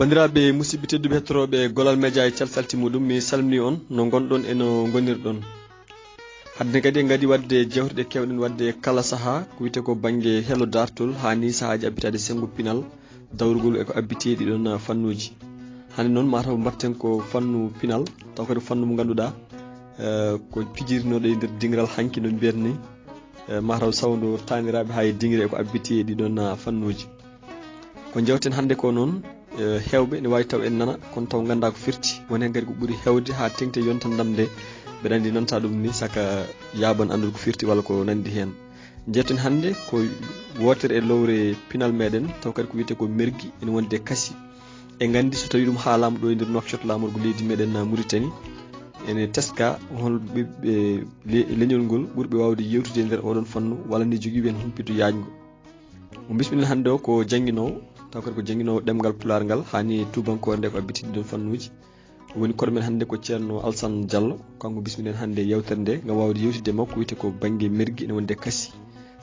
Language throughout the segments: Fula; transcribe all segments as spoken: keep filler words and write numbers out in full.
Banndiraaɓe musidɓe tedduɓe, hettorooɓe Golal Media e calsalti muɗum, mi salmini on no ngonɗon e no ngonirɗon. Hadde kadi en ngadii waɗde jewte ɗe keewɗen waɗde kala sahaa, ko wiyetee ko bannge hello dartol, haa ni sahaaji abbitaade senngo pinal, dawrugol e ko abbiti e ɗii ɗoon fannuuji. Hannde noon, mataw mbaɗten ko fannu pinal, taw kadi ko fannu mo ngannduɗaa, eh, ko pijirnooɗo e nder dingiral hanki, no mbiyatmi, eh, mataw sawndo taaniraaɓe haa e dingire e ko abbiti e ɗii ɗoon fannuuji. Ko njewten hannde ko noon, eh, heewɓe ne waawi taw en nana, kono taw nganndaa ko firti. Won heen kadi ko ɓuri heewde haa teŋti e yonta ndam nde, mbeɗa anndi nanta ɗum ni, saka yaaban anndude ko firti walla ko nanndi heen. Njewten hannde ko wootere e lowre pinal meɗen, taw kadi ko wiyetee ko mergi, ene wonde kasi. E nganndi so tawii ɗum haalaama ɗo e nder Nouakchott, laamorgo leydi meɗen Mauritanie, ene teska hol ɓiɓɓe le-, leñol ngol ɓurɓe waawde yewtude e nder oɗon fannu, walla ni jogii ɓeen humpito yaajngo. Mo bismillah hannde o ko jannginoowo, taw kadi ko jannginoowo ɗemngal Pulaar ngal, haa ni e tuubankoore nde ko abbiti ɗii ɗoon fannuuji. Woni koɗo men hannde ko Ceerno Alsan Diallo, kanko bismiɗen hannde e yewtere nde, ngam waawde yewtidde e makko, wiyetee ko bannge mergi ene wonde kasi.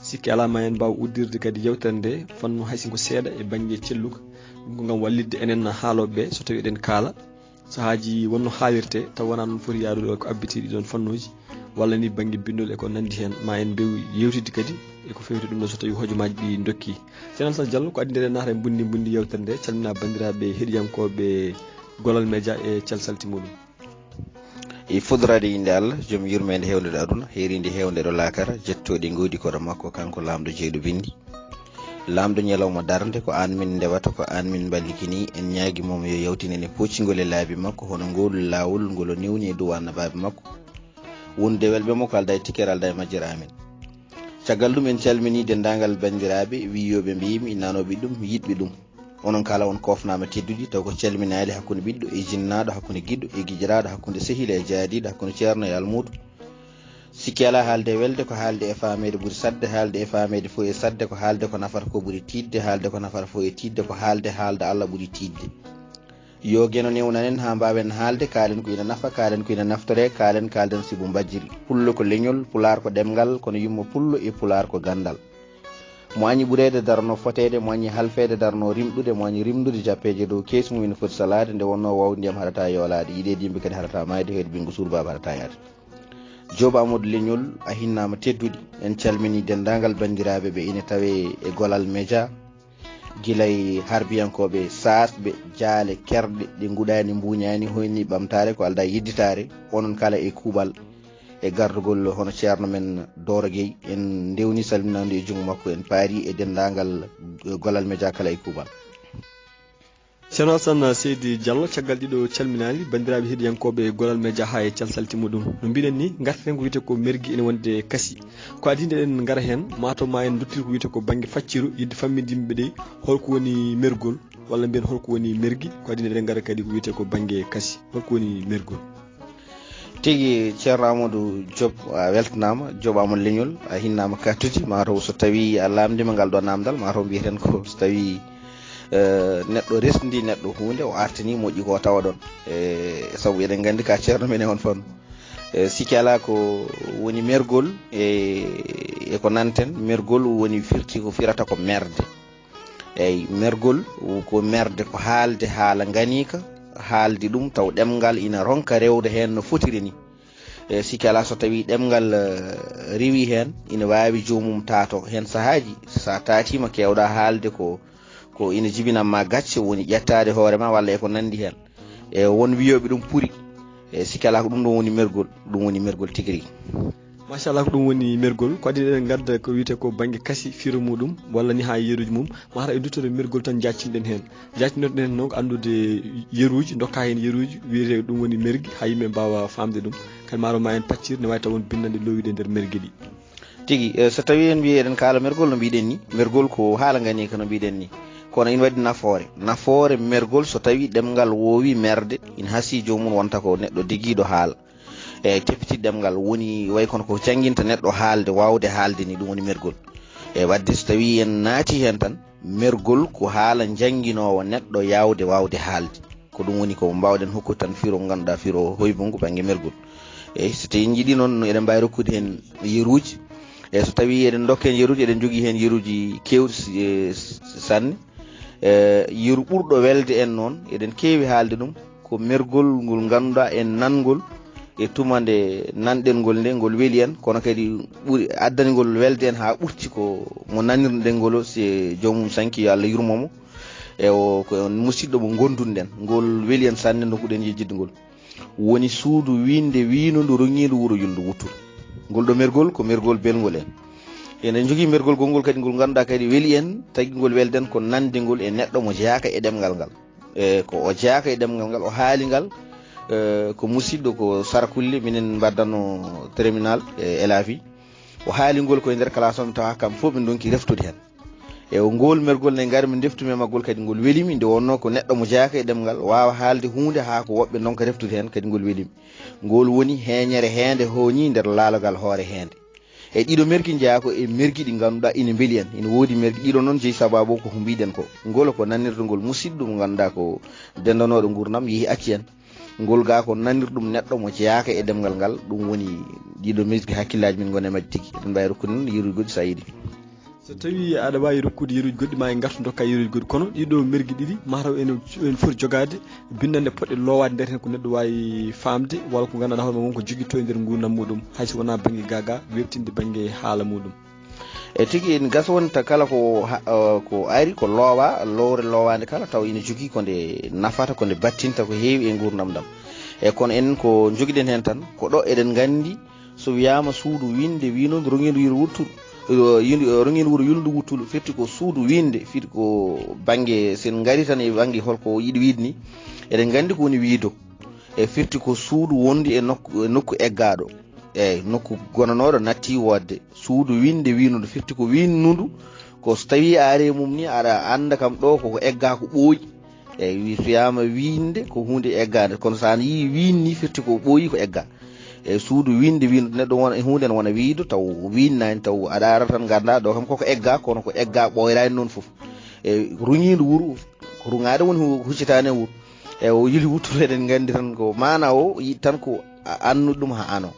Sikke alaa ma en mbaaw uddirde kadi yewtere nde, fannu hay sinno seeɗa e bannge celluka. Ɗum ko ngam wallitde enen haalooɓe ɓe, so tawii eɗen kaala, sahaaji wonno haalirtee, taw wonaa noon foti yaarude o ko abbiti ɗii ɗoon fannuuji, walla ni bannge binndol e ko nanndi heen, ma en mbeew yewtidde kadi e ko fewti ɗum ɗo so tawii hojomaaji ɗi ndokki. Ceerno Alsan Diallo, ko adii nde eɗen naata e mbunndi mbunndi yewtere nde, calmina banndiraaɓe heɗiyankooɓe Golal Media e calsalti muɗum. E fuɗɗoraade innde Allah, joom yurmeende heewnde ɗo aduna, heeriinde heewnde ɗo laakara, jettooɗi ngoodi koɗo makko, kanko laamɗo jeyɗo binndi. Laamɗo ñalawma darnde, ko aan min ndewata, ko aan min mballiki nii, en ñaagii mo mo yo yawtin en e pooccingol e laabi makko, hono ngool laawol ngol o newni e dow annabaaɓe makko. Wondude welɓe makko aldaa e tikkere, aldaa e majjere, amin. Caggal ɗum, en calminii denndaangal banndiraaɓe, wiyooɓe, mbiimi, nanooɓe ɗum, yiɗɓe ɗum. Onon kala on koofnaama teddude, taw ko calminaali hakkunde ɓiɗɗo e jinnaaɗo, hakkunde giɗo e giƴiraaɗo, hakkunde sehil e jaadiiɗo, hakkunde ceerno e almuudo. Sikke alaa, haalde e welde ko haalde e faameede ɓuri saɗde, haalde e faameede fof e saɗde ko haalde ko nafata ko ɓuri tiiɗde, haalde ko nafata fof e tiiɗde ko haalde, haalda Allah ɓuri tiiɗde. Yo Geno newnan en haa mbaawen haalde, kaalen ko ina nafa, kaalen ko ina naftoree, kaalen, kaalden sibu mbajjiri. Pullo ko leñol, Pulaar ko ɗemngal, kono yumma pullo e Pulaar ko ganndal. Mo añi ɓureede darno foteede, mo añi halfeede darno rimɗude, mo añi rimɗude jappeeje dow keesi mum ina foti salaade, nde wonnoo wawde ndiyam haɗata yoolaade, yiɗeede yimɓe kadi haɗata maayde, hoyde bingo suudu baaba haɗata yahde. Joob Amadou Leñol, a hinnaama teddude. En calminii denndaangal banndiraaɓe ɓe ina tawee e Golal Media, gila e harbiyankooɓe saasɓe, jaale, kerɗe, ɗe nguɗaani, mbuuñaani, hoyni ɓamtaare, ko aldaa e yedditaare, onon kala e kuuɓal, e gardugol hono ceerno men Dooro Gueye. En ndewni salminaandu e junngo makko, en paari e denndaangal, eh, Golal Media kala e kuuɓal. Ceerno Alsan Seydi Diallo, caggal ɗiɗo calminaali banndiraaɓe heɗiyankooɓe Golal Media haa e calsalti muɗum. No mbiɗen ni, ngarten ko wiyetee ko mergi ene wonde kasi. Ko adii nde eɗen ngara heen, mataw ma en nduttir ko wiyetee ko bannge facciru, yiɗde famminde yimɓe ɓe holko woni mergol, walla mbiyen holko woni mergi. Ko adii nde eɗen ngara kadi ko wiyetee ko bannge kasi. Holko woni mergol? Tigi, Ceerno Amadou Diop, a weltanaama, Diop Amadou Leñol, a hinnaama kattude, mataw so tawii a laamndiima ngal ɗo naamndal, mataw mbiyeten ko so tawii, eh, neɗɗo resndi neɗɗo huunde, o artini moƴƴi ko o tawa ɗoon. Eh, sabu eɗen nganndi ka ceerno men e on fannu. Eh, sikke alaa ko woni mergol, e, e ko nanten, mergol woni firti ko firata ko merde. Eyi, mergol ko merde, ko haalde haala nganiika, haalde ɗum taw ɗemngal ina ronka rewde heen no fotiri ni. E, sikke alaa so tawii ɗemngal, eh, riwii heen, ina waawi joomum taato. Heen sahaaji, so a taatiima, keewɗaa haalde ko, ko ina jibinam ma gacce, woni ƴettaade hoore ma walla e ko nanndi heen. E, won wiyooɓe ɗum puri. E, sikke alaa ko ɗum ɗoon woni mergol, ɗum woni mergol tigi rigi. Machallah, ko ɗum woni mergol. Ko adii eɗen ngadda ko wiyetee ko bannge kasi, firo muɗum, walla ni haa e yeruuji mum, mataw e duttorde mergol tan njaaccinoɗen heen. Njaaccinoɗen heen noon ko anndude yeruuji, ndokka heen yeruuji, wiyetee ɗum woni mergi, haa yimɓe mbaawa faamde ɗum. Kadi mataw ma en paccir, ne waawi taw won binndanɗe lowiiɗe e nder merge ɗi. Tigi, eh, so tawii en mbiyii eɗen kaala mergol no mbiɗen ni, mergol ko haala nganiika no mbiɗen ni. Kono ina waɗi nafoore. Nafoore mergol so tawii ɗemngal woowii merde, ina hasii joomum wonta ko neɗɗo digiiɗo haala. E teppiti ɗemngal woni way kono ko jannginta neɗɗo haalde, waawde haalde ni, ɗum woni mergol. E waɗde so tawii en naati heen tan, mergol ko haala njannginoowo neɗɗo yaawde waawde haalde. Ko ɗum woni ko mbaawɗen hokkude tan firo ngannduɗaa firo hoybungu bannge mergol. Eyi, so tawii en njiɗii noon, eɗen mbaawi rokkude heen yeruuji. Eyi, so tawii eɗen ndokka heen yeruuji, eɗen njogii heen yeruuji keewɗi, e, sanne. E, yeru ɓurɗo welde en noon, eɗen keewi haalde ɗum, ko mergol ngol ngannduɗaa en nanngol e tuma nde nanɗen ngol nde, ngol weli en, kono kadi ɓuri addani ngol welde en haa ɓurti ko mo nanirɗen ngol, si joomum sanki, yo Allah yurmo mo. E o, ko musiɗɗo mo ngondunɗen, ngol weli en sanne, ndokkuɗen yejjitde ngol. Woni suudu wiinde wiinundu roŋiindu wuro yulndu wuttudu. Ngol ɗo mergol ko mergol belngol en. Eɗen njogii mergol gongol kadi ngol ngannduɗaa kadi weli en, tagi ngol welden ko nande ngol e neɗɗo mo jeyaaka e ɗemngal ngal. E ko o jeyaaka e ɗemngal ngal, o haali ngal, e, ko musiɗɗo ko Sarakulle, minen mbaddano terminal e Elafi. O haali ngol koye nder classe am, tawa kam fof ɓe ndonki reftude heen. E o ngol mergol ne ngari mi ndeftumi e maggol kadi ngol welimi, nde wonno ko neɗɗo mo jeyaaka e ɗemngal waawa haalde huunde haa ko woɓɓe ndonka reftude heen kadi ngol welimi. Ngol woni heeñere heende hooñi nder laalogal hoore heende. E ɗiɗo mergi njeyaa ko e mergi ɗi ngannduɗaa ina mbeli en. Ina woodi mergi ɗiɗo noon jeyi sababu ko ko mbiɗen ko. Ngol ko nanirde ngol musiɗɗo mo ngannduɗaa ko dendanooɗo nguurndam yehi acci en. Ngol gaa ko nanir ɗum neɗɗo mo jeyaaka e ɗemngal ngal, ɗum woni ɗiɗo mergi hakkillaaji min ngoni e majji tigi. Eɗen mbaawi rokkude noon yeruuji goɗɗi so a yiɗi. So tawii aɗa waawi rokkude yeruuji goɗɗi, ma en ngartu ndokka yeruuji goɗɗi. Kono ɗiɗo mergi ɗiɗi, mataw ene, ene foti jogaade binndannde poɗɗe loowaade nder heen ko neɗɗo waawi faamde, walla ko ngannduɗaa hoore mum ko jogitoo e nder nguurndam muɗum, hay so wonaa bannge gaa gaa, weeɓtinde bannge haala muɗum. E tigi, ene gasa wonta kala ko ha-, eh, ko ari, ko loowa, lowre loowaande kala, taw ene jogii ko nde nafata, ko nde battinta, ko heewi e nguurndam ɗam. E kono en ko njogiɗen heen tan, ko ɗo eɗen nganndi, so wiyaama suudu wiinde wiinundu roŋiindu wuro wuttudu, eh, yindu, eh, roŋiindu wuro yulndu wuttudu, firti ko suudu wiinde, firti ko bannge, sen ngari tan e bannge holko yiɗi wiide ni, eɗen nganndi ko woni wiido. E firti ko suudu wondu e nokku, e nokku eggaaɗo. Eeyi, nokku gonanooɗo natti woodde. Suudu wiinde wiinundu firti ko wiinnundu, ko so tawii a ari e mum ni, aɗa annda kam ɗo koko eggaa ko ɓooyi. Eeyi, wi-, so wiyaama wiinde ko huunde eggaande, kono so a yii wiinni firti ko ɓooyi ko eggaa. Eeyi, suudu wiinde wiinundu neɗɗo wona, huunde ne wona wiido taw wiinnaani, taw aɗa ara tan nganndaa ɗo kam koko eggaa, kono ko eggaa ɓooyraani noon fof. Eeyi, ruŋiindu wuro, ko ruŋaade woni hu-, huccitaane wuro. E o yuli wuttude, eɗen nganndi tan ko maana o yiɗi tan ko a-, annude ɗum haa ano.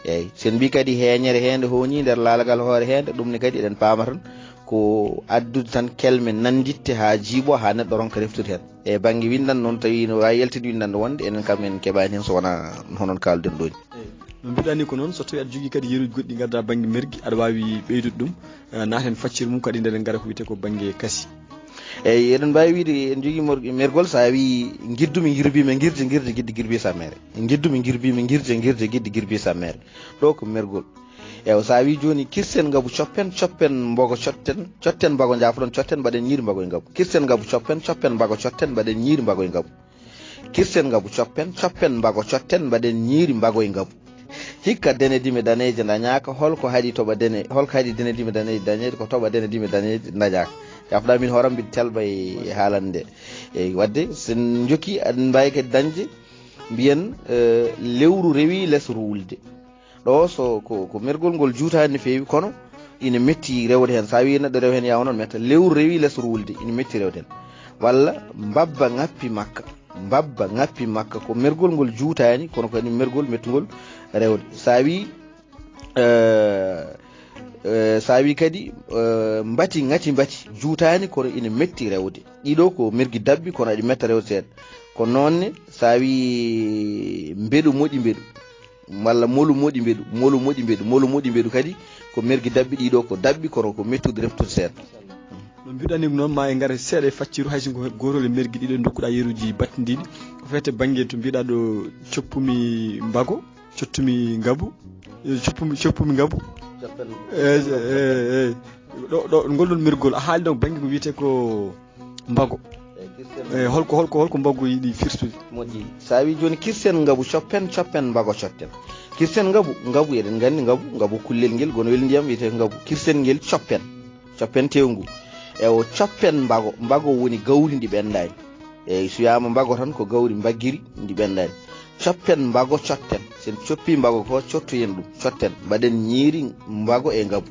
Eeyi, sen mbii kadi heeñere heende hooñi nder laalagal hoore heende, ɗum ne kadi eɗen paama tan ko addude tan kelme nannditte haa jiiɓo, haa neɗɗo ronka reftude heen. E bannge winndannde noon, tawi no waawi yaltinde winndannde wonde enen kam en keɓaani heen so wonaa hono no kaalden ɗoo ni. Eeyi, no mbiɗa ni ko noon, so tawii aɗa jogii kadi yeruuji goɗɗi ngadda bannge mergi, aɗa waawi ɓeydude ɗum, eh, naaten faccir mum kadi ndeɗen ngara ko wiyetee ko bannge kasi. Eeyi, eɗen mbaawi wiyde en njogii mor-, mergol, so a wii ngiddu mi ngirbi mi ngirde, ngirde gidde girbi sammere. Ngiddu mi ngirbi mi ngirde, ngirde gidde girbi sammere. Ɗo ko mergol. Eewa, so a wii jooni kirsen ngabu coppen, coppen mbogo cotten, cotten mbago njaafo ɗon, cotten mbaɗen ñiiri mbago e ngabu. Kirsen ngabu coppen, coppen mbago cotten mbaɗen ñiiri mbago e ngabu. Kirsen ngabu coppen, coppen mbago cotten mbaɗen ñiiri mbago e ngabu. Hikka dene dime daneeje ndañaaka, holko haɗi toɓa dene, holko haɗi dene dime daneeje dañeede, ko toɓa dene dime daneeje ndañaaka. Yafɗa min hooram mbiɗa telba e haalande nde. Eeyi, waɗde, so en njokki, aɗen mbaawi kadi dañde, mbiyen, eh, lewru rewi les ruwulde. Ɗo so ko, ko mergol ngol juutaani no feewi, kono ina metti rewde heen. So a wii neɗɗo rew heen, yawa noon metta. Lewru rewi les ruwulde, ina metti rewde heen. Walla mbabba ŋappi makka. Mbabba ŋappi makka ko mergol ngol juutaani, kono kadi mergol mettungol rewde. So a wii, eh, eh, so a wii kadi, eh, mbati ŋati mbati juutaani, kono ina metti rewde. Ɗiɗo ko mergi dabbi, kono aɗi metta rewde seeɗa. Ko noon ne, so a wii mbeɗu moɗi mbeɗu, walla molu moɗi mbeɗu, molu moɗi mbeɗu, molu moɗi mbeɗu kadi, ko mergi dabbi ɗiɗo, ko dabbi, kono ko mettude reftude seeɗa. No mbiɗani noon, ma en ngar seeɗa e facciru, hay so ko gootol e mergi ɗiɗo ndokkuɗaa yeruuji battindiiɗi. Ko fete bannge to mbiɗa ɗo coppumi mbago, cottumi ngabu, eh, coppumi, coppumi ngabu. Coppen. Eh, eh, eh. Ɗo, ɗo, ngol ɗon mergol, a haali ɗon bannge ko wiyetee ko mbago. Eh, kirsen. Eh, holko, holko, holko mbago yiɗi firtude? Moƴƴi. So a wii jooni kirsen ngabu coppen, coppen mbago cotten. Kirsen ngabu, ngabu eɗen nganndi ngabu, ngabu kullel ngel, gono wel ndiyam wiyetee ngabu. Kirsen ngel coppen, coppen tewngu. E o coppen mbago, mbago woni gawri ndi ɓenndaani. Eeyi, so wiyaama mbago tan ko gawri mbaggiri ndi ɓenndaani. Coppen mbago cotten. So en coppii mbago ko cottoyen ɗum, cotten. Mbaɗen ñiiri mbago e ngabu.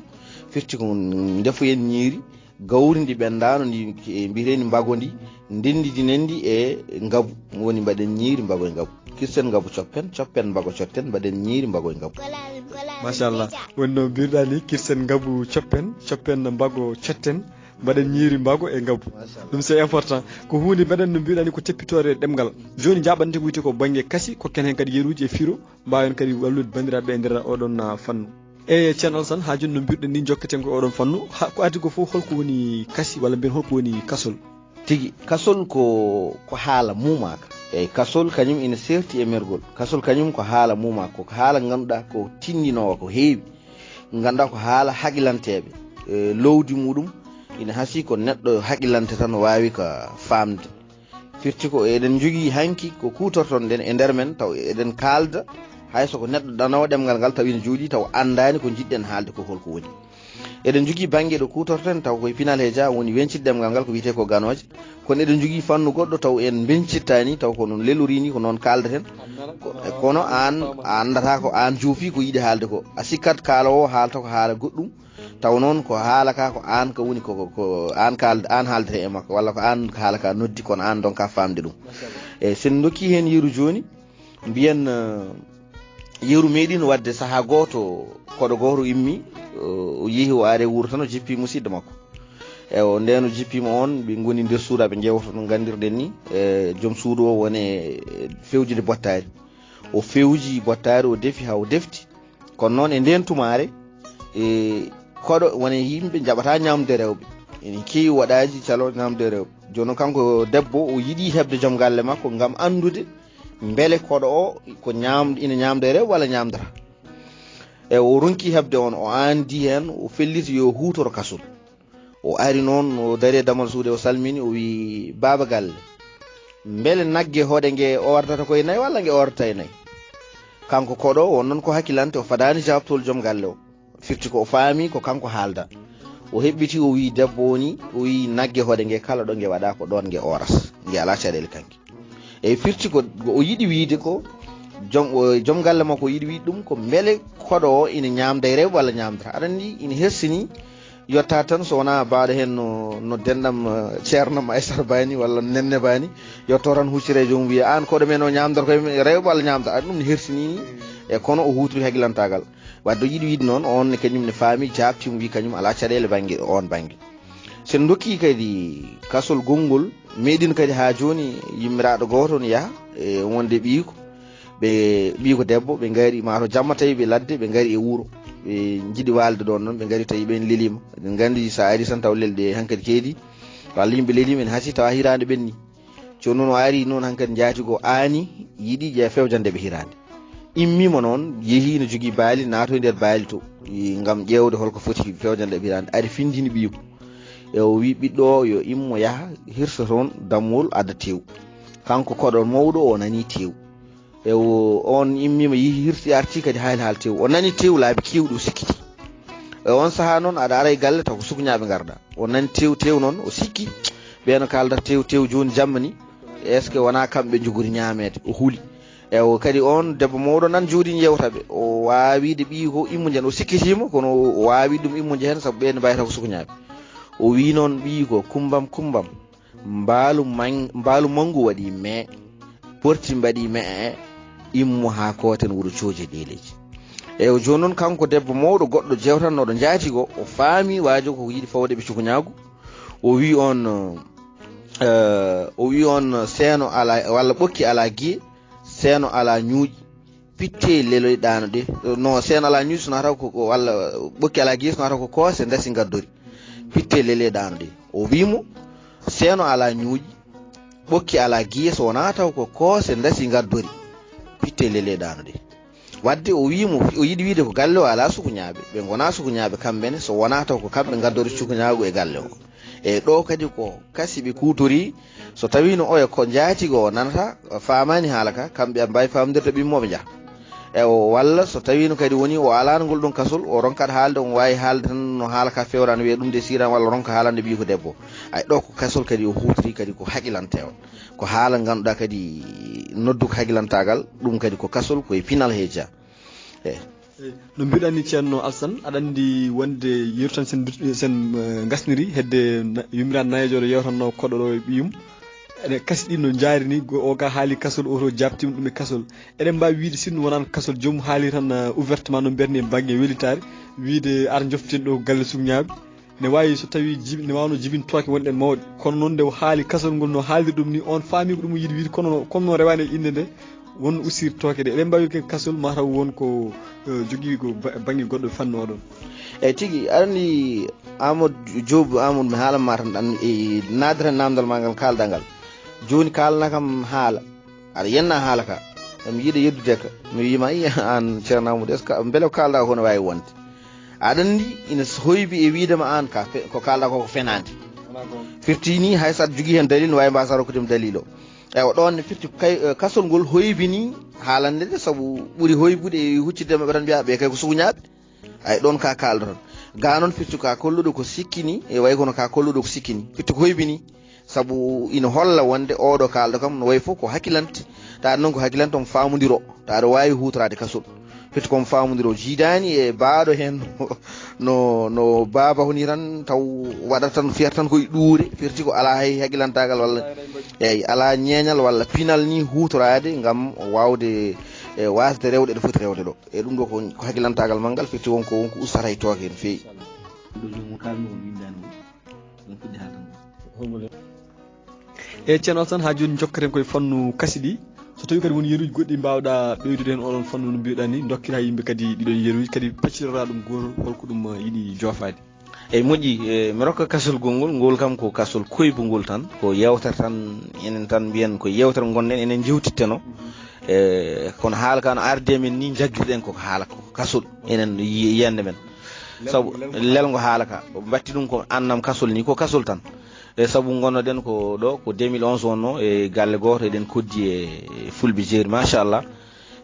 Firti ko ndefoyen ñiiri gawri ndi ɓenndaano ndi, e, mbiyeten mbago ndi, ndennditinen ndi e ngabu. Woni mbaɗen ñiiri mbago e ngabu. Kirsen ngabu coppen, coppen mbago cotten, mbaɗen ñiiri mbago e ngabu. Machallah. Woni no mbiruɗaa ni, kirsen ngabu coppen, coppen mbago cotten, Mbaɗen ñiiri mbago e ngabbu. Ɗum c'est important. Ko huunde mbeɗen no mbiɗani ko teppitoore ɗemngal. Jooni jaɓante ko wiyte ko bannge kasi, ko ken heen kadi yeruuji e firo, mbaawen kadi wallude banndiraaɓe e nder oɗon, ah, fannu. E Ceerno Alassane, haa jooni no mbiɗen ni jokketen ko oɗon fannu. Ha, ko addi ko fof holko woni kasi walla mbiyen holko woni kasol? Tigi, kasol ko, ko haala mumaaka. Eyyi, kasol kañum ina serti e mergol. Kasol kañum ko haala mumaaka, ko haala ngannduɗaa ko tinndinoowa ko heewi. Ngannduɗaa ko haala haqilanteeɓe. E, lowdi muɗum ina hasii ko neɗɗo haqilante tan waawi ka faamde. Firti ko eɗen njogii hanki ko kuutorton-ɗen e nder men, taw eɗen kaalda, hay so ko neɗɗo danoowo ɗemngal ngal taw ina jooɗii, taw anndaani ko njiɗɗen haalde ko holko woni. Eɗen njogii bannge ɗo kuutorten, taw koye pinal he ja woni wencit ɗemngal ngal, ko wiyetee ko ganooje. Kono eɗen njogii fannu goɗɗo, taw en mbencittaani, taw ko noon lelorii ni, ko noon kaaldaten. Ko, kono aan, a anndataa ko aan joofi ko yiɗi haalde ko. A sikkat kaaloowo o haalta ko haala goɗɗum, taw noon ko haala ka ko aan ka woni ko, ko, ko aan kaal-, aan haaldata e makko, walla ko aan haala ka noddi, kono aan ndonka faamde ɗum. Machallah. Eyi, so en ndokkii heen yeru jooni, mbiyen, eh, yeru meeɗiino waɗde sahaa gooto, koɗo gooto immii, o, o yehi, o ari e wuro tan, o jippii musidɗo makko. E o ndeen o jippiima oon, ɓe ngoni nder suudu, ɓe njeewta no nganndirɗen ni, e joom suudu o woni e fewjude bottaari. O fewji bottaari, o defi haa o defti. Kono noon e ndeen tumaare, e koɗo woni yimɓe njaɓata ñaamde rewɓe. Ene keewi waɗaaji calo ñaamde rewɓe. Jooni noon kanko debbo o yiɗi heɓde joom galle makko ngam anndude mbele koɗo o ko ñaam-, ina ñaamda rewɓe walla ñaamdata. E o ronki heɓde oon, o aandi heen, o felliti yo huutoro kasol. O ari noon, o dari e damal suudu, o salmini, o wi, "Baaba galle, mbele nagge hoɗe nge oordata koye nayi walla nge oordatay nayi?" Kanko koɗo o, noon ko hakkilante, o fadaani jaabtol joom galle o. Firti ko o faami ko kanko haalda. O heɓɓiti, o wi, "Debbo woni," o wi, "nagge hoɗe nge kala ɗo nge waɗa ko ɗoon nge oorata. Nge alaa caɗeele kanki." Eyi, firti ko, ko o yiɗi wiyde ko joom, o, joom galle makko o yiɗi wiyde ɗum ko mbele koɗo o ina ñaamda e rewɓe walla ñaamdata. Aɗa anndi ina hersini yetta tan so wonaa mbaɗo heen no, no denɗam, eh, ceernam Aysata Bani walla Nenne Bani, yetto tan huccita e joom wiya, "Aan koɗo men o ñaamdata koye rewɓe walla ñaamdata?" Aɗa ɗum ne hersini ni, e kono o huutri hakkilantaagal. Wadde o yiɗi wiyde noon, oon ne kañum ne faami, jaabtiimo, wi kañum alaa caɗeele bannge, oon bannge. So en ndokkii kadi kasol gonngol, meeɗiino kadi haa jooni yimmiraaɗo gooto ne yaha e wonde ɓiyko, ɓe, ɓiyko debbo, ɓe ngari, maa to jamma tawi ɓe ladde, ɓe ngari e wuro, ɓe njiɗi waalde ɗoon noon, ɓe ngari tawi ɓeen leliima. Eɗen nganndi so a arii tan taw lelɗe hankadi keedi, walla yimɓe leliima ene hasii tawa hiraande ɓenni. Jooni noon o ari noon hankadi njaati ko aani yiɗi ƴee fewjande ɓe hiraande. Immiima noon, yehi no jogii baali, naatoyi nder baali to, i, ngam ƴeewde holko foti fewjande ɓe hiraande. Ari findini ɓiyum. E o wi ɓiɗɗo o yo immo yaha hirsa toon dammuwol adda teew. Kanko koɗo mawɗo o nani teew. E o, oon immiima yehi hirsi arti kadi haali haal teew. O nani teew laabi keewɗi o sikkiti. E oon sahaa noon aɗa ara e galle taw ko sukuñaaɓe ngarɗa. O nani teew teew noon o sikki. Ɓeeno kaalda teew teew jooni jamma ni. Est-ce que wonaa kamɓe njogori ñaameede? O huli. E o kadi oon debbo mawɗo nan jooɗii yewta ɓe. O waawi wiide ɓiyi ko immude heen. O sikkitiima kono o waawi ɗum immude heen sabu ɓeen mbayata ko sukuñaaɓe. O wii noon ɓiyi ko kumbam kumbam. Mbaalu man-, mbaalu manngu waɗi mee. Porti mbaɗi mee. Immo haa kooten wuro cooje ɗeeleeji. E o jooni noon kanko debbo mawɗo goɗɗo jeewtannooɗo njaati ko o faami waajo ko yiɗi fawde ɓe sukuñaagu. O wii on, eh, o wii on seeno alaa, walla ɓokki alaa giye, seeno alaa ñuuƴi, pitte leloy ɗaano ɗe. No seeno alaa ñuuƴi so nata ko, ko, walla ɓokki alaa giye so nata ko koose ndasi ngaddori. Pitte lelee ɗaano ɗe. O wii mo, seeno alaa ñuuƴi, ɓokki alaa giye so wonaa taw ko koose ndasi ngaddori. Pitte lelee ɗaano ɗe. Wadde o wii mo, o yiɗi wiide ko galle o alaa sukuñaaɓe. Ɓe ngonaa sukuñaaɓe kamɓe ne, so wonaa taw ko kamɓe ngaddori sukuñaagu e galle o. E ɗo kadi ko kasi ɓe kuutori, so tawiino oya ko njaatigo o nanata, o faamaani haala ka, kamɓe aɓe mbaawi faamndirde ɓe immo ɓe njaha. E o, walla so tawiino kadi woni o alaano ngol ɗon kasol, o ronkat haalde, omo waawi haalde tan no haala ka fewrani wiya ɗum de siran walla ronka haalande ɓiyi ko debbo. Ay ɗo ko kasol kadi o huutiri kadi ko haqilanteewa. Ko haala ngannduɗaa kadi noddu ko haqilantaagal, ɗum kadi ko kasol, ko e pinal he jeyaa. Eyi. Eyi. No mbiɗa ni Ceerno Alsan, aɗa anndi wonde yeru tan sen, sen, eh, ngasniri hedde na-, yummiraade nayeejo ɗo yewtanno koɗo ɗo e ɓiyum. Ene kasi ɗi no njaari ni, go-, o ka haali kasol, o to jaabtiima ɗum e kasol. Eɗen mbaawi wiide sinno wonaan kasol joom haali tan, eh, ouvertement no mbiyatmi e bannge welitaare, wiide ar njoften ɗo galle sukuñaaɓe. Ne waawi so tawii jibi, ne waawno jibin tooke wonɗen mawɗe. Kono noon nde o haali kasol ngol no haaldir ɗum ni, oon faami ko ɗum o yiɗi wiyde, kono no, kono noon rewaani e innde nde, won ustir tooke ɗe. Eɗen mbaawi wiyde kasol mataw won ko, eh, jogii ko ba-, bannge goɗɗo fannu oɗon. Eeyi tigi, aɗa anndi Amadou Diop, Amadou, mi haalan ma tan ɗan, e naadere naamndal ma ngal kaalɗaa ngal. Jooni kaalana kam haala. Aɗa yenna haala ka. Emi yiɗa yeddude ka. Mi wiima, "Ii, aan Ceerno Amadou, est-ce que mbele ko kaalɗaa ko no waawi wonde?" Aɗa anndi ina hoybi e wiide ma aan ka fe-, ko kaalɗaa ko ko fenaande. Firti ni hay so aɗa jogii heen dalil, no waawi mbaasa rokkude mi dalil o. Eywa, ɗoon ne firti kay, eh, kasol ngol hoybini haalande nde, sabu ɓuri hoybude e huccitde maɓɓe tan mbiya, "Ɓe kay ko sukuñaaɓe." Ay, ɗoon ka kaalɗo tan. Gaa noon firti ka kolluɗo ko sikkini, e way kono ka kolluɗo ko sikkini. Firti ko hoybini, sabu ina holla wonde oɗo kaalɗo kam no way fof ko hakkilante. Taade noon ko hakkilante omo faamodiro. Taade waawi huutoraade kasol. Firti komo faamodiro jiidaani e baaɗo heen no, no baaba honi tan taw waɗata tan fiyata tan koye ɗuure. Firti ko alaa hay hakkilantaagal walla, eeyi, alaa ñeeñal walla pinal ni huutoraade ngam waawde, e, waasde rewde ɗo foti rewde ɗo. E ɗum ɗo ko, ko hakkilantaagal manngal firti won ko, won ko ustata e tooke no feewi. Ɗo joomum kaalmi on windaani on. On fuɗɗi haalde on. E Ceerno Alassane, haa jooni njokkaten koye fannu kasiɗi. So tawii kadi won yeruuji goɗɗi mbaawɗa ɓeydude heen oɗon fannu no mbiɗa ni, ndokkira yimɓe kadi ɗiɗon yeruuji, kadi paccitora ɗum gooto holko ɗum, eh, yiɗi joofaade. Eyi moƴƴi, e, mi rokka kasol gongol, ngol kam ko kasol koybungol tan, ko yewtere tan, enen tan mbiyen ko yewtere ngonɗen, enen jewtitteno. E, kono haala ka no arde men ni, jaggirɗen ko haala ko kasol, enen yi-, yiyande men. Sabu lelngo haala ka, mbaɗti ɗum ko annam kasol ni, ko kasol tan. E, sabu ngonnoɗen ko ɗo, ko deux mille onze wonno, e galle gooto, eɗen koddi e Fulɓe jeeri, machallah.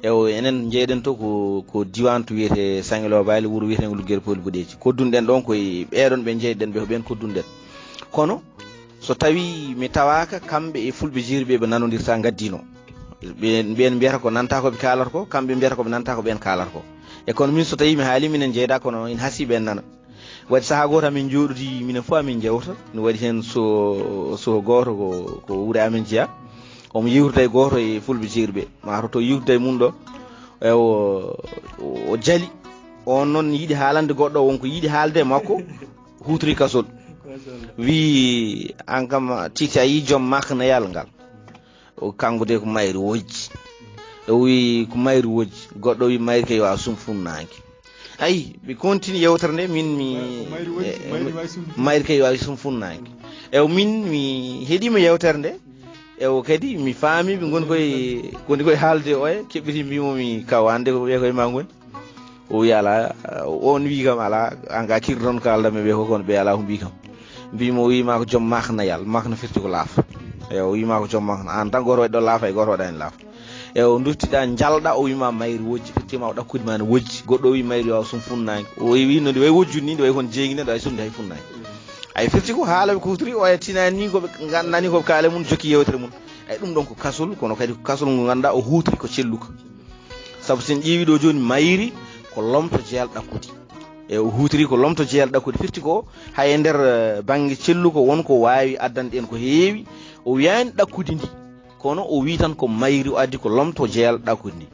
Ewo, enen njeyɗen to ko, ko diwan to wiyete Sangelo Baali, wuro wiyetengo Luggere Poli Boɗeeji. Koddunɗen ɗon ko e ɓeɗon ɓe njeyɗen ɓe, ko ɓen koddunɗen. Kono so tawi mi tawaaka, kamɓe e Fulɓe jeeri ɓe, ɓe nanondirta ngaddino. Ɓen, ɓen mbiyata ko nanta ko ɓe kaalata ko, kamɓe mbiyata ko ɓe nanta ko ɓen kaalata ko. E kono min so tawi mi haali, minen njeyda kono ina hasi ɓen nana. Waɗi sahaa gooto amin njooɗodii, minen fof amin njewta. No waɗi heen so, so gooto ko, ko wuro amin jeyaa. Omo yewtida e gooto e Fulɓe jeeri ɓe. Maa to, to yewtida e mum ɗo, e o, o jali. On noon yiɗi haalande goɗɗo, won ko yiɗi haalde e makko, huutori kasol. Wii, "Aan kam, Titi, a yii joom maknayal ngal?" O, kanko de ko mayri wojji. O wii, "Ko mayri wojji." Goɗɗo wii, "Mayri kay yo a sum funnaange." Ayi, ɓe continue yewtere nde, min mi, ko mayri wojji, eh, mayri wawi sum mayri kay wawi sum funnaange. Ewo, min mi heɗima yewtere nde. Ewo, kadi mi faami ɓe ngoni koye, ngoni koye haalde o e keɓɓiti mbimo mi kaw hannde ko ɓe koye ma ngoni. O wi ala, on wi kam ala, an ka kirɗon kaalda mi ɓe ko kono ɓe ala ko mbi kam. Mbimo o wima ko joom maknayal, makna firti ko laafa. Ewo, o wima ko joom makna. An tan goto waɗi ɗo laafa e goto waɗani laafa. E o duttiɗa, jalɗa, o wima mayri wojji, firti ma o ɗakkudi ma ne wojji. Goɗɗo o wi mayri wawa sum funnaange. O wi no ndi way wojjude ni, ndi way kono jeegi ne, ndi way sumde hay funnaange. Ay firti ko haala ɓe kuturi, o e tinani ni ko ɓe gandani ko ɓe kaale mun, jokki yewtere mun. Ay ɗum ɗon ko kasol, kono kadi ko kasol ngo ganduɗa o hutri ko celluka. Sabu sen ƴeewi ɗo joni mayri ko lomto jeyal ɗakkudi. E o hutri ko lomto jeyal ɗakkudi. Firti ko hay e nder, eh, bangge celluko won ko wawi addande en ko heewi. O wiyani ɗakkudi ndi. Kono o wi tan ko mayri o addi ko lomto jeyal ɗakkudi ndi.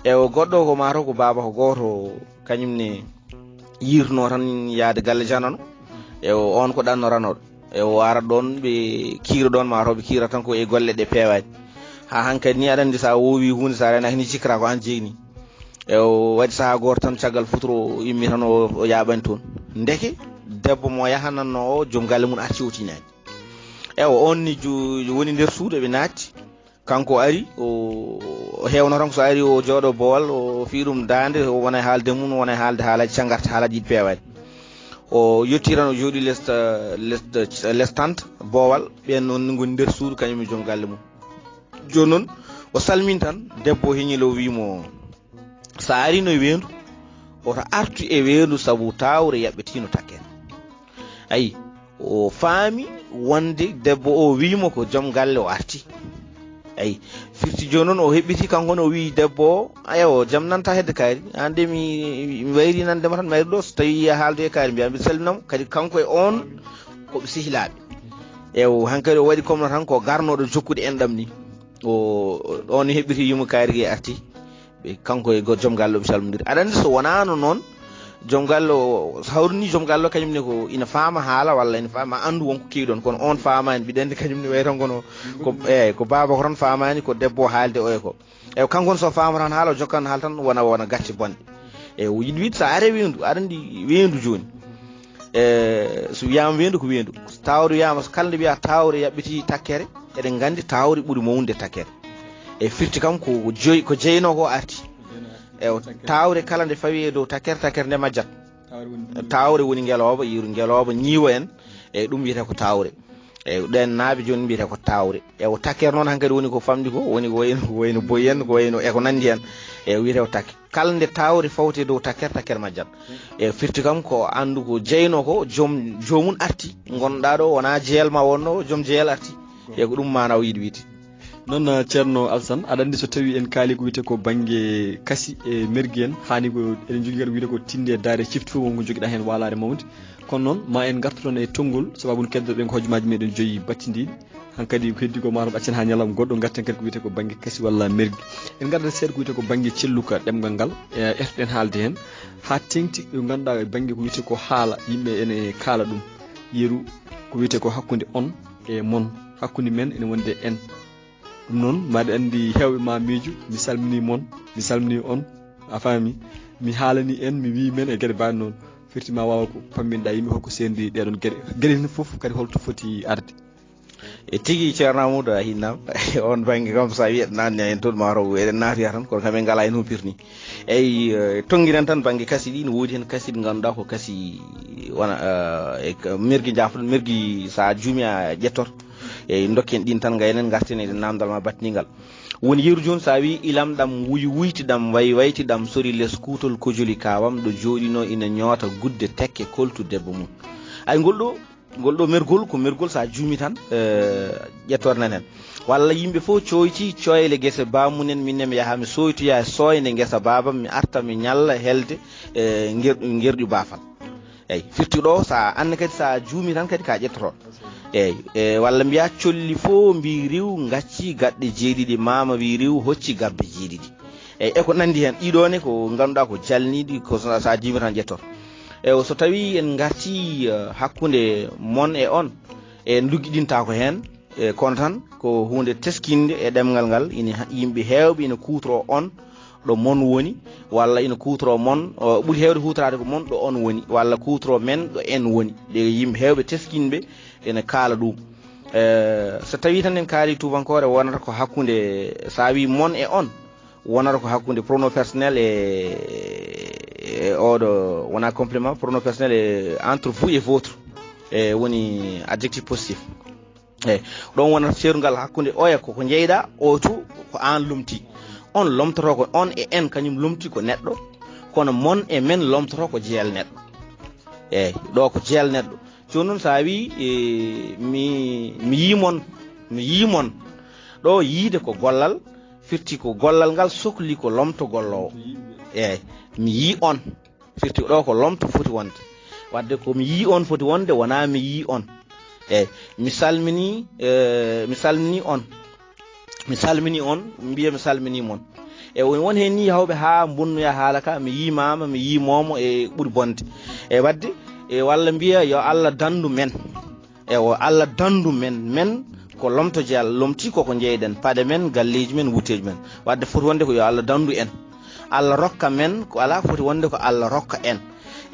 E o goɗɗo ko mataw ko baaba ko goto, kañum ne yirno tan yaade galle janano. E o, on ko ɗanno ranoɗo. E o ara ɗon ɓe kiira ɗon, mataw ɓe kiira tan ko e golle ɗe pewaɗe. Ha hankadi ni aɗa andi sa wowi hunde sa renaki ni cikkata ko an jeyni. E o waɗi saha goto tan caggal futuro o immi tan o, o yaɓani toon. Ndeke debbo mo yahananno o joom galle mum arti o tinani. Ewo, on ni ju-, woni nder suudu, ɓe naatti. Kanko ari, o, o hewno tan ko so ari o jooɗo boowal, o fii ɗum daande, o wona e haalde mum, o wona e haalde haalaaji cangarte, haalaaji ɗi peewaani. O yetti tan o jooɗi les, les, les tente boowal, ɓeen noon ngoni nder suudu, kañum e joom galle mum. Jooni noon, o salmini tan, debbo o heñii o wii mo, "So a arii no e weendu, woto artu e weendu sabu taawre yaɓɓetiino takken." Ayi, o faami wonde debbo o wii mo ko joom galle o arti. Ayi, firti jooni noon o heɓɓiti kanko ne o wii debbo o, "Ayo, jam nanta hedde kaari, aan de mi, mi wayri nande ma tan mayri ɗo, so tawii a haaldu e kaari mbiyaa mbiɗa salmina mo." Kadi kanko e oon ko ɓe sehilaaɓe. Ewo, hankadi o waɗi comme no tan ko garnooɗo jokkude enɗam ni. O, o, on heɓɓiti yumma kaari gi arti. Ɓe, kanko e go-, joom galle o ɓe calmondiri. Aɗa anndi so wonaano noon, Joom galle o, so hawri ni joom galle o, kañum ne ko ina faama haala walla ina faama, anndu wonko kewi ɗon, kono on faamaani. Mbiɗa anndi kañum ne wayi tan kono ko, eeyi, ko baaba ko tan faamaani, ko debbo o haalde oya ko. Eeyi, kanko on so faama tan haala, o jokkan haala tan wona, wona gacce bonɗe. Eeyi, o yiɗi wiide so a are weendu, aɗa anndi weendu jooni. Eeyi, so wiyaama weendu ko weendu. So taawre wiyaama, so kala nde wiyaa taawre yaɓɓiti takkere, eɗen nganndi taawre ɓuri mawnude takkere. E firti kam ko, ko joy-, ko jeynoo ko arti. Eeyi, taawre kala nde fawi e dow takkere, takkere nde majjat. Taawre woni ngelooba, yeru ngelooba, ñiiwa en. Eeyi, ɗum wiyetee ko taawre. Eeyi, ɗeen naaɓe jooni mbiyetee ko taawre. Eeyi, o takkere noon hankadi woni ko famɗi ko, woni ko wayno, ko wayno boyi en, ko wayno e ko nanndi en. Eeyi, o wiyetee ko takke. Kala nde taawre fawti e dow takkere, takkere majjat. Eeyi, firti kam ko anndu ko jeynoo ko, joom, joomum arti. Ngonɗaa ɗo, wonaa jeyal ma wonno, joom jeyal arti. Eeyi, ko ɗum maana o yiɗi wiide. Noon, eh, Ceerno Alsan, aɗa anndi so tawii en kaali ko wiyetee ko bannge kasi e mergi en, haani ko eɗen njogii kadi ko wiyetee ko tinde daare cifti fof wonko njogiɗaa heen waalaare mawde. Kono noon, ma en ngartu toon e tonngol, sababu no keddoɗen ko hojomaaji meɗen joyi battindiiɗi. Hankadi ko heddi ko maa taw ɗaccen haa ñalawma goɗɗo, ngarten kadi ko wiyetee ko bannge kasi walla mergi. En ngardat seeɗa ko wiyetee ko bannge celluka ɗemngal ngal, e, ettoɗen haalde heen. Haa teeŋti ɗo ngannduɗaa e bannge ko wiyetee ko haala, yimɓe ene kaala ɗum. Yeru ko wiyetee ko hakkunde on e mon, hakkunde men ene wonde en. Ɗum noon, maɗa anndi heewɓe ma miijo, mi salminii mon, mi salminii on, a faami? Mi haalanii en, mi wii men e geɗe mbaɗe noon. Firti ma waawa ko pamminɗaa yimɓe, holko seendi ɗeɗon geɗe? Geɗe heen fof kadi holto foti arde? E tigi, Ceerno Amadou, a hinnama. On bannge kam, so a wiyat nanni en toon, ma taw eɗen naati tan, kono kam en ngalaa heen humpirni. Eyi, eh, tonngiren tan bannge kasi ɗi, no woodi heen kasi ɗi ngannduɗaa ko kasi wona, eh, e ka-, mergi jaafoɗon, mergi so a juumi a ƴettoto. Eyi, dokken ɗin tan, ngaynen, ngarten e namdal ma battingal. Woni yeru jooni, so a wii ilam ɗam, wuy wuyti ɗam, way wayti ɗam, sori les kuutol kojoli kaawam, ɗo jooɗinoo ina ñoota gudde tekke koltu debbo mum. Ay, ngol ɗo, ngol ɗo mergol, ko mergol so a juumi tan, eh, ƴettoto nan heen. Walla yimɓe fof cooyti cooyle gese baamumen, min ne mi yaha mi sooytoya e sooynde ngesa baabam, mi arta mi ñalla helde, eh, nger-, ngerƴu baafal. Eyi, firti ɗo, so a anndi kadi, so a juumi tan kadi ka ƴettoto. Eyi, e, walla mbiya colli fof mbi riw, ngacci gaɗɗe jeeɗiɗi, maama wi riw, hocci gabbe jeeɗiɗi. Eyi, e ko nanndi heen, ɗiɗo ne ko ngannduɗaa ko jalniiɗi, ko so, so a juumi tan ƴettoto. Eyi, so tawii en ngartii, eh, hakkunde mon e on, e luggiɗintaa ko heen, e kono tan ko huunde teskinde e ɗemngal ngal, ina ha-, yimɓe heewɓe ina kuutoroo on ɗo mon woni, walla ina kuutoroo mon, o, ɓuri heewde huutoraade ko mon ɗo on woni, walla kuutoroo men ɗo en woni. Ɗe yimɓe heewɓe teskinɓe ene kaala ɗum. Eh, so tawii tan en kaali tuubankoore, wonata ko hakkunde, so a wii mon e on, wonata ko hakkunde pronom personnel e, e oɗo, wona complément, pronom personnel e entre vous et votre, e woni adjectif positif. Eyi, ɗon wonata seerungal hakkunde oya ko, ko jeyɗaa, o to ko aan lomti. On lomtoto ko on e en, kañum lomti ko neɗɗo, kono mon e men lomtoto ko jeyal neɗɗo. Eyi, ɗo ko jeyal neɗɗo. Jooni noon, so a wii, e, mi, mi yii mon, mi yii mon, ɗo yiide ko gollal, firti ko gollal ngal sokli ko lomto golloowo. Eyi, mi yii on. Firti ɗo ko lomto foti wonde. Wadde ko mi yii on foti wonde, wonaa mi yii on. Eyi, mi salminii, eh, mi salminii on. Mi salminii on, mbiya mi salminii mon. E woni won heen nii yahooɓe haa mbonnoya haala ka, mi yii maama, mi yii moomo e ɓuri bonde. E wadde, e walla mbiya yo Allah danndu men. E o Allah danndu men, men ko lomto jeyal, lomti koko jeyɗen, paɗe men, galleeji men, wutteeji men. Wadde foti wonde ko yo Allah danndu en. Allah rokka men, ko alaa foti wonde ko Allah rokka en.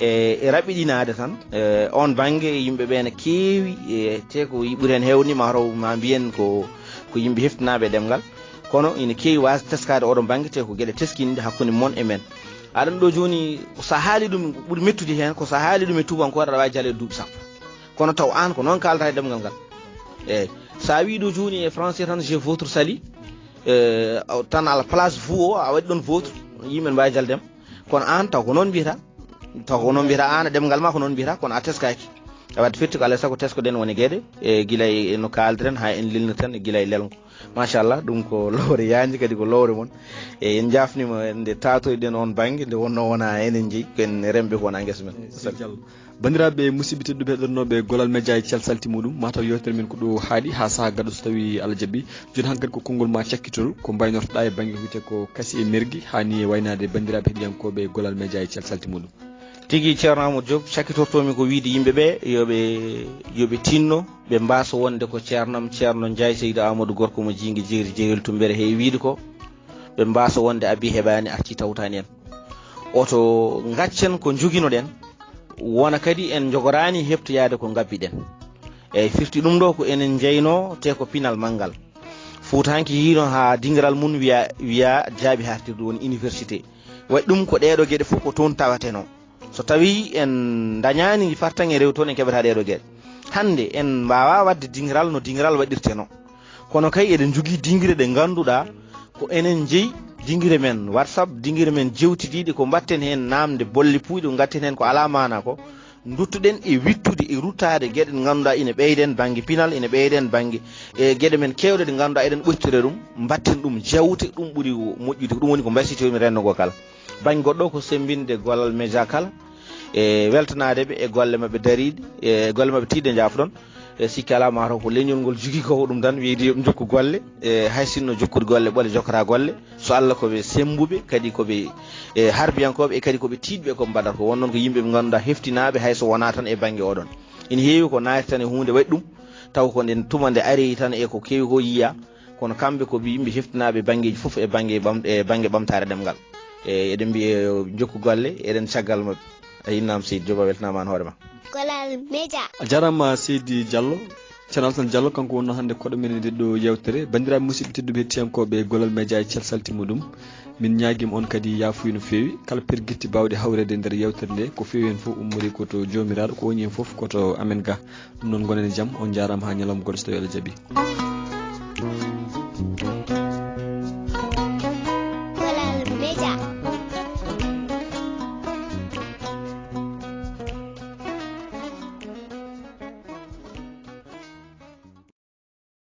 E, e raɓɓiɗinaade tan, e, on bannge yimɓe ɓe ne keewi, e, te ko yi-, ɓuri heen heewni ma taw ma mbiyen ko, ko yimɓe heftinaaɓe e ɗemngal. Kono ina keewi waasde teskaade oɗo bannge, te ko geɗe teskinɗe hakkunde mon e men. Aɗa anndi ɗo jooni, so a haali ɗum, ko ɓuri mettude heen, ko so a haali ɗum e tuubankoore, aɗa waawi jaleede duuɓi sappo. Kono taw aan ko noon kaalata e ɗemngal ngal. Eeyi. So a wii ɗo jooni e français tan, "Je votre salue", eh, tan à la place vous o, a waɗi ɗoon votre, yimɓe ne mbaawi jalde ma. Kono aan taw ko noon mbiyata, taw ko noon mbiyata aan, e ɗemngal ma ko noon mbiyata, kono a teskaaki. E wadde firti ko alaa e sago teskoɗen woni geɗe, e gila e no kaaldiren haa en lelnirten e gila e lelngo. Machallah, ɗum ko lowre yaajnde, kadi ko lowre mon. E en njaafniima nde taatoyɗen on bannge, nde wonnoo wonaa enen njeyi, ko en remɓe ko wonaa ngesa men. Eyi, seydi Diallo. Banndiraaɓe musidɓe tedduɓe heɗotnooɓe Gollal Media e Cellal Salti muɗum, mataw yewtere men ko ɗo haaɗi haa sahaa gaaɗo so tawii Allah jaɓii. Jooni hankadi ko konngol ma cakkitol, ko mbaynortoɗaa e bannge ko wiyetee ko kasi e mergi, haa ni e waynaade banndiraaɓe heɗiyankooɓe Gollal Media e Cellal Salti muɗum. Tigi, Ceerno Amadou Diop, cakkitortoomi ko wiide yimɓe ɓe yo ɓe, yo ɓe tinno, ɓe mbaasa wonde ko ceernam, Ceerno Ndiaye Seydou Amadou Gorko mo Jiinge Jeeri Jeeri Tumbere heewi wiide ko, ɓe mbaasa wonde Abi heɓaani, arti tawtaani en. Oto ngaccen ko njoginoɗen, wona kadi en njogoraani heɓtoyaade ko ngabbiɗen. Eeyi, firti ɗum ɗo ko enen njeynoo te ko pinal manngal. Fuutaanke yiino haa dingiral mum wiya, wiya jaaɓi haaɗtirdu woni université. Waɗi ɗum ko ɗeeɗo geɗe fof ko toon tawatenoo. So tawii en ndañaani fartaŋŋe rew toon en keɓataa ɗeeɗo geɗe. Hannde en mbaawaa waɗde dingiral no dingiral waɗirtenoo. Kono kay eɗen njogii dingire ɗe ngannduɗaa ko enen njeyi, dingire men WhatsApp, dingire men jewtidiiɗe ko mbaɗten heen naamnde bolle puuyɗe ko ngatten heen ko alaa maanaa ko. Nduttuɗen e wiɗtude e ruttaade geɗe ɗe ngannduɗaa ina ɓeyden bannge pinal, ina ɓeyden bannge e geɗe men keewɗe ɗe ngannduɗaa eɗen ɓoccitira ɗum, mbatten ɗum jawte, ɗum ɓuri moƴƴude. Ko ɗum woni ko mbasiytoomi renndo ngoo kala. Bannge goɗɗo ko semmbinde gollal média kala, e weltanaade ɓe e golle maɓɓe dariiɗe, e golle maɓɓe tiiɗɗe, njaafo-ɗon. E sikki alaa, maa taw ko leñol ngol jogii ko, ko ɗum tan wiyde yo ɓe njokku golle, e hay sinno jokkude golle ɓole jokkataa golle, so Allah ko ɓe semmbuɓe, kadi ko ɓe, e, harbiyankooɓe, e kadi ko ɓe tiiɗɓe ko ɓe mbaɗata ko. Won noon ko yimɓe ɓe ngannduɗaa heftinaaɓe hay so wonaa tan e bannge oɗon. Ina heewi ko naati tan e huunde waɗi ɗum, taw ko nden tuma nde ari tan e ko keewi ko yiya, kono kamɓe ko ɓe yimɓe heftinaaɓe banngeeji fof e bannge ɓam-, e bannge ɓamtaare ɗemngal. E, eɗen mbiya yo njokku golle, eɗen caggal maɓɓe. A innama Seydi Diop, a weltanaama aan hoore ma. Gollal Média. A jaaraama Seydi Diallo. Ceerno Alassane Diallo, kanko wonnoo hannde koɗo men e nde ɗo yeewtere. Banndiraaɓe musidɓe tedduɓe hettiyankooɓe Gollal Média e Cel Salti Muɗum, min ñaagiima on kadi yaafuya no feewi. Kala pergitte baawɗe hawreede e nder yeewtere nde, ko feewi heen fof ummorii ko to Joomiraaɗo, ko woni heen fof ko to amen ga. Ɗum noon, ngonen e jam, on njaaraama haa ñalawma goɗɗo so tawii Allah jaɓii.